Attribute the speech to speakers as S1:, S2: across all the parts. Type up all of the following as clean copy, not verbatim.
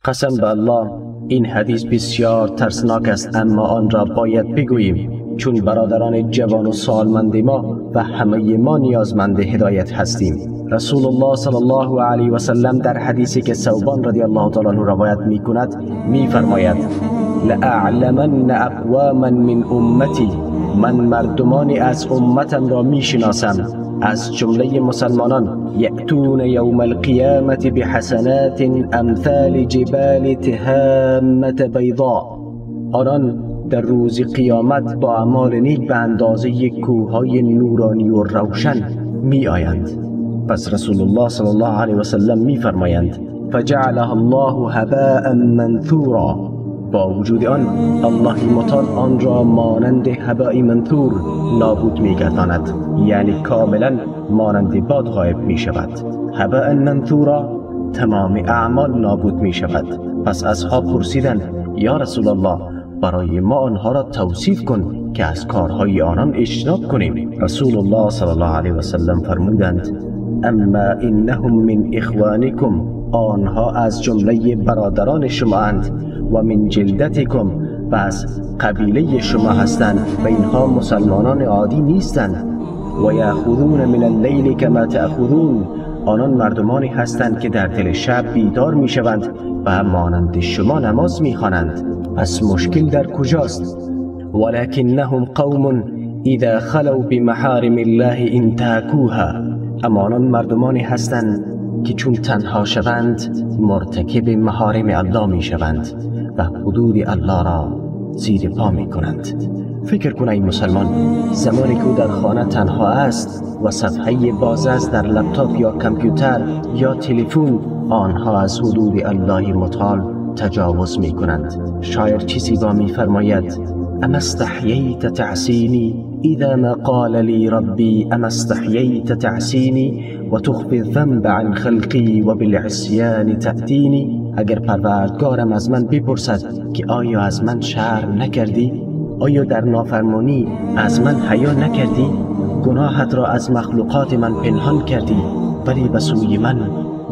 S1: قسم به الله این حدیث بسیار ترسناک است، اما آن را باید بگوییم، چون برادران جوان و سالمند ما و همه ما نیازمند هدایت هستیم. رسول الله صلی الله علیه و سلم در حدیثی که ثوبان رضی الله تعالی عنه روایت می کند می فرماید: لأعلمن اقواما من امتی، من مردمانی از امتم را می شناسم از جمله مسلمانان، یأتون یوم القیامة بحسنات امثال جبال تهامة بیضاء، آنان در روز قیامت با اعمال نیک به اندازه کوههای نورانی و روشن می آیند. پس رسول الله صلی الله علیه و سلم می فرمایند: فجعلها الله هباء منثورا، با وجود آن الله متعال آن را مانند هباء منثور نابود می گرداند، یعنی کاملا مانند باد غایب می شود. هباء منثورا، تمام اعمال نابود می شود. پس اصحاب پرسیدند: یا رسول الله، برای ما آنها را توصیف کن که از کارهای آنان اجتناب کنیم. رسول الله صلی الله علیه و سلم فرمودند: اما انهم من اخوانکم، آنها از جمله برادران شما اند، و من جلدتکم، و از قبیله شما هستند، و اینها مسلمانان عادی نیستند. و یأخذون من اللیل کما تأخذون، آنان مردمانی هستند که در دل شب بیدار میشوند و مانند شما نماز میخوانند. پس مشکل در کجاست؟ ولکنهم قوم اذا خلوا بمحارم الله انتهکوها، اما آنان مردمانی هستند که چون تنها شوند مرتکب محارم الله می شوند و حدود الله را زیر پا می کنند. فکر کن ای مسلمان، زمانی که او در خانه تنها است و صفحه باز است در لپتاپ یا کامپیوتر یا تلفن، آنها از حدود الله متعال تجاوز می کنند. شاعر چیزی با می فرماید: اما استحییت تعصینی اذا ما قال لی ربی، اما استحییت تعصینی و تخفی الذنب عن خلقی و بالعصیان تأتینی. اگر پروردگارم از من بپرسد که آیا از من شرم نکردی؟ آیا در نافرمانی از من حیا نکردی؟ گناهت را از مخلوقات من پنهان کردی، ولی به سوی من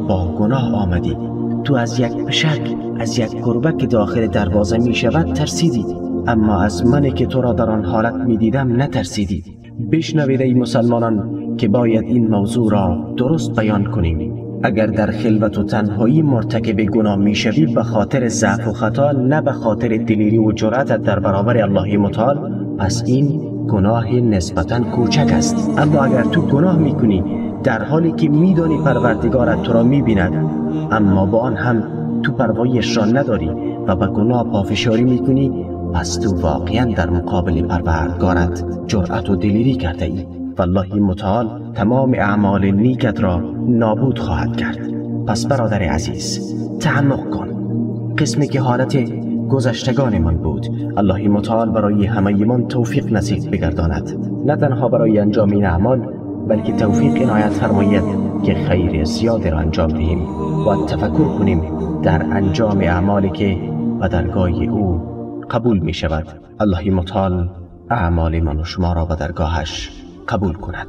S1: با گناه آمدی. تو از یک پشک، از یک گربه که داخل دروازه می شود ترسیدی، اما از من که تو را در آن حالت می دیدم نترسیدی. بشنوید ای مسلمانان که باید این موضوع را درست بیان کنیم. اگر در خلوت و تنهایی مرتکب گناه می شوی به خاطر ضعف و خطا، نه به خاطر دلیری و جرأتت در برابر الله متعال، پس این گناه نسبتاً کوچک است. اما اگر تو گناه می کنی در حالی که می دانی پروردگارت تو را می بیند، اما با آن هم تو پروایش را نداری و به گناه پافشاری می کنی، پس تو واقعا در مقابل پروردگارت جرأت و دلیری کرده ای. والله متعال تمام اعمال نیکت را نابود خواهد کرد. پس برادر عزیز، تعمق کن. قسمی که حالت گذشتگانمان بود، الله متعال برای همه من توفیق نصیب بگرداند، نه تنها برای انجام این اعمال، بلکه توفیق عنایت فرماید که خیر زیاد را انجام دهیم و تفکر کنیم در انجام اعمالی که به درگاه او قبول می شود. الله متعال اعمال من و شما را به درگاهش قبول کند.